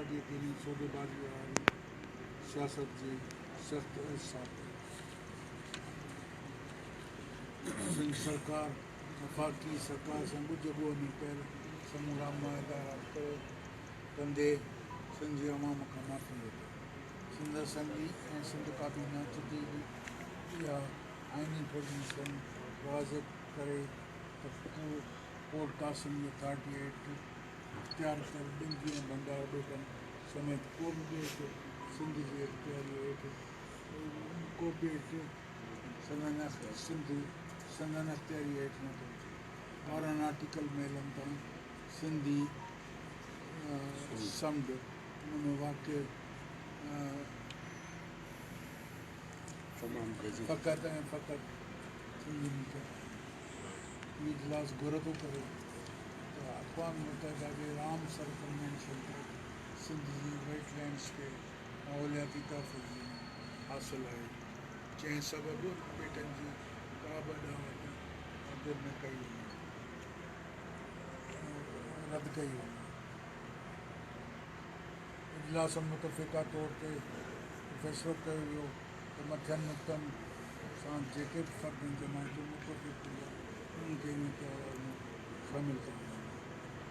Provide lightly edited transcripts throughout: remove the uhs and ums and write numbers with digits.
پارٽيء کي انهيء سوديبازيء واري سياست جي سخت احتساب ڪيو. سنڌ سرڪار وفاقي سرڪار سان ڳجهه ڳوهه ۾ ڪيل سمورا معاهدا رد ڪري ڪندي سنڌ جي عوام کان معافي ورتي. سنڌ اسيمبلي ۽ سنڌ ڪابينا جتي به اها آئيني پوزيشن واضح ڪري ته پورٽ قاسم جي اٿارٽي هيٺ اختيار ڪيل ڏنگي ۽ ڀنڊار ٻيٽن سميت ڪو به ٻيٽ سنڌ جي اختياريء هيٺ ڪو ٻيٽ سندن سنڌ سندن اختياريء هيٺ نه ٿو اچي. 12 ناٽيڪل ميلن تائين سنڌي سمنڊ ان ۾ واقع فقط ۽ فقط سنڌي ملڪيت آهي. هي اجلاس گهر ٿو ڪري ته اقوام متحده جي رام سر ڪنوينشن تحت سنڌ جي ويٽ لينڊز کي ماحولياتي تحفظ ڏنو حاصل آهي، جنهن سبب انهن ٻيٽن جي ڪا به اڏاوت رد نه ڪئي وڃي رد ڪئي وڃي. اجلاس ۾ متفقه طور تي فيصلو ڪيو ويو ته مٿين نڪتن سان جيڪي به فرد ۽ جماعتون متفق هوندا انهن کي ان قرارداد ۾ شامل ڪيو ويندو.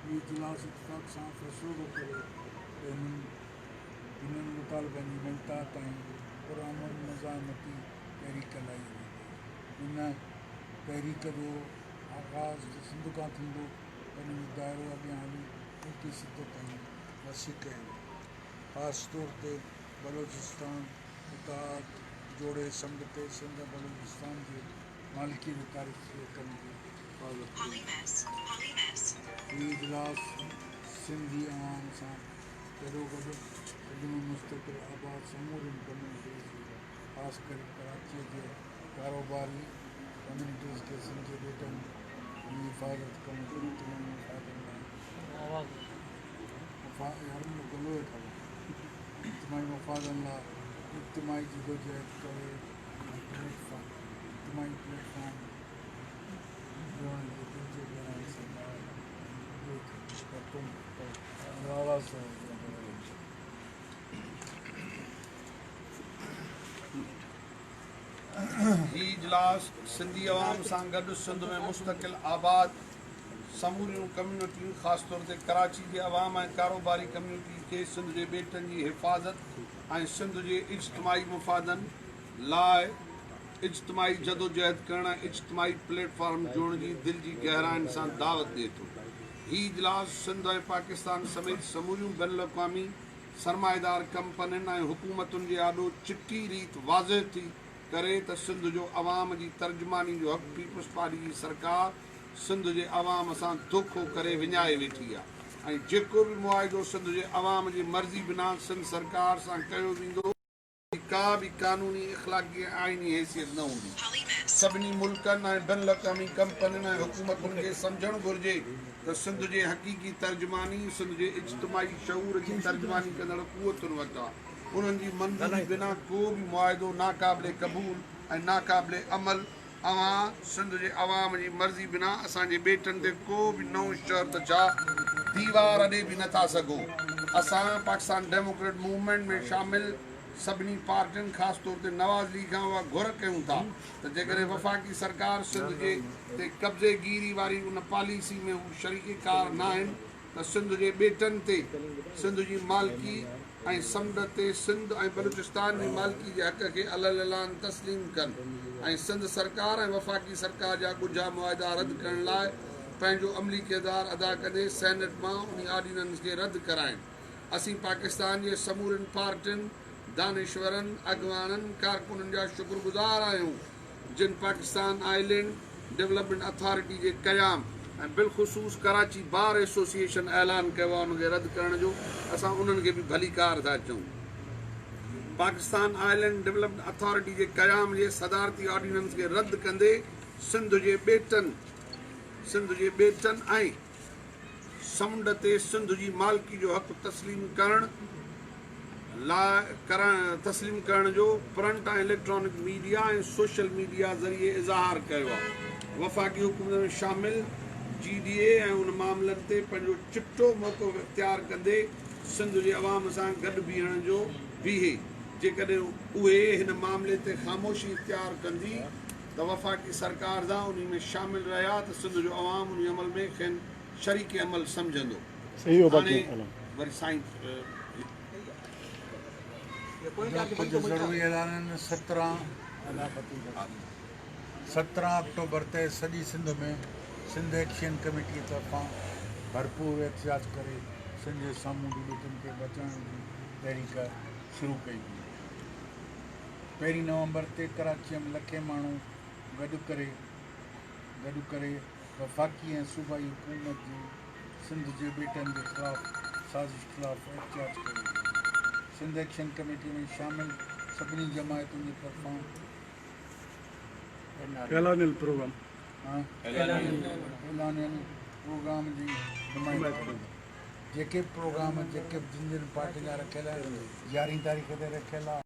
هي اجلاس اتفاق سان فيصلو ٿو ڪري ته هنن هنن مطالبن جي مڃتا تائين پرامن مزاحمتي تحريڪ هلائي ويندي. هن تحريڪ جو آغاز سنڌ کان ٿيندو پر ان جو دائرو اڳيان هلي ملڪي سطح تائين وسيع ڪيو ويندو. خاص طور تي بلوچستان اتحاد جوڙي سمنڊ تي سنڌ ۽ بلوچستان جي مالڪيء جي تاريخي حقن جي حفاظت ڪئي ويندي. هي اجلاس سنڌي عوام سان گڏوگڏ سنڌ ۾ مستقل آباد سمورين ڪميونٽيز خاص ڪري ڪراچيء جي ڪاروباري ڪميونٽيز کي سنڌ جي ٻيٽن جي حفاظت ڪرڻ جي اجتماعي مفادن لاء اجتماعي مفادن لاء اجتماعي جدوجهد ڪري ۽ پليٽ فارم اجتماعي پليٽ فارم جوڙڻ جي دل جي گهرائين سان دعوت ڏئي ٿو. هي اجلاس سنڌي عوام سان گڏ سنڌ ۾ مستقل آباد سموريون ڪميونٽيون خاص طور تي ڪراچي جي عوام ۽ ڪاروباري ڪميونٽي کي سنڌ جي ٻيٽن جي حفاظت ۽ سنڌ جي اجتماعي مفادن لاء اجتماعي جدوجهد ڪرڻ ۽ اجتماعي پليٽ فارم جوڙڻ جي دل جي گهراين سان دعوت ڏئي ٿو. هي اجلاس سنڌ ۽ پاڪستان سميت سموريون بين الاقوامي سرمائيدار ڪمپنين ۽ حڪومتن جي آڏو چٽي ريت واضح ٿي ڪري ته سنڌ جو عوام جي ترجماني جو حق پيپلز پارٽي جي سرڪار سنڌ جي عوام سان دوکو ڪري وڃائي ويٺي آ ۽ جيڪو به معاهدو سنڌ جي عوام جي مرضي بنا سنڌ سرڪار سان ڪيو ويندو. جي ڪا به قانوني، اخلاقي ۽ آئيني حيثيت نه هوندي. سڀني ملڪن ۽ بين الاقوامي ڪمپنين ۽ حڪومتن کي سمجهڻ گهرجي ته سنڌ جي حقيقي ترجماني سنڌ جي اجتماعي شعور جي ترجماني ڪندڙ قوتن وٽ آ. انهن جي منظوري بنا ڪو به معاهدو ناقابل قبول ۽ ناقابل عمل اوهان سنڌ جي عوام جي مرضي بنا اسان جي ٻيٽن تي ڪو به نئون شهر ته ڇا ديوار اڏي به نه ٿا سگهو. اسان پاڪستان ڊيموڪريٽ موومينٽ ۾ شامل سڀني پارٽين خاص طور تي نواز ليگ کان اها گهر ڪيون ٿا ته جيڪڏهن وفاقي سرڪار سنڌ جي تي قبضي گيري واري ان پاليسي ۾ هو شريڪ ڪار ناهن ته سنڌ جي ٻيٽن تي سنڌ جي مالڪي ۽ سمنڊ تي سنڌ ۽ بلوچستان جي مالڪي جي حق کي علي الاعلان تسليم ڪن ۽ سنڌ سرڪار ۽ وفاقي سرڪار جا ڳجها معاهدا رد ڪرڻ لاء پنهنجو عملي ڪردار ادا ڪندي سينيٽ مان انهي آرڊيننس کي رد ڪرائين. اسين پاڪستان جي سمورين پارٽين، دانشورن، اڳواڻن، ڪارڪنن جا شڪرگذار آهيون جن پاڪستان آئلينڊ ڊولپمينٽ اٿارٽي جي قيام ۽ بالخصوص ڪراچي بار ايسوسيئيشن اعلان ڪيو آهي ان کي رد ڪرڻ جو اسان انهن کي به ڀليڪار ٿا چئون. پاڪستان آئلينڊ ڊولپمينٽ اٿارٽي جي قيام جي صدارتي آرڊيننس کي رد ڪندي سنڌ جي ٻيٽن سنڌ جي ٻيٽن ۽ سمنڊ تي سنڌ جي مالڪي جو حق تسليم ڪرڻ لاء تسليم ڪرڻ جو print ۽ electronic media ۽ social media ذريعي اظهار ڪيو آهي. وفاقي حڪومت ۾ شامل جي ڊي اي ۽ ان معاملن تي پنهنجو چٽو موقف اختيار ڪندي سنڌ جي عوام سان گڏ بيهڻ جو بيهي، جيڪڏهن اهي هن معاملي تي خاموشي اختيار ڪندي ته وفاقي سرڪار سان انهي ۾ شامل رهيا ته سنڌ جو عوام انهي عمل ۾ کين شريڪ عمل سمجهندو. هاڻي وري سائين. ڪجهه ضروري اعلانن 17 17 آڪٽوبر تي سڄي سنڌ ۾ سنڌ ايڪشن ڪميٽي طرفان ڀرپور احتجاج ڪري سنڌ جي سامونڊي ٻيٽن کي بچائڻ جي تحريڪ شروع ڪئي ويندي. پهرين نومبر تي ڪراچيء ۾ لکين ماڻهو گڏ ڪري گڏ ڪري وفاقي ۽ صوبائي حڪومت جي سنڌ جي ٻيٽن جي خلاف سازش خلاف احتجاج ڪيو ويندو. سنڌ ايڪشن ڪميٽي ۾ شامل سڀني جماعتن جي طرفان اعلانيل پروگرام اعلانيل پروگرام جي حمايت ڪئي. جيڪي به پروگرام جيڪي به جن جن پارٽين جا رکيل آهن يارهين تاريخ تي رکيل آهي.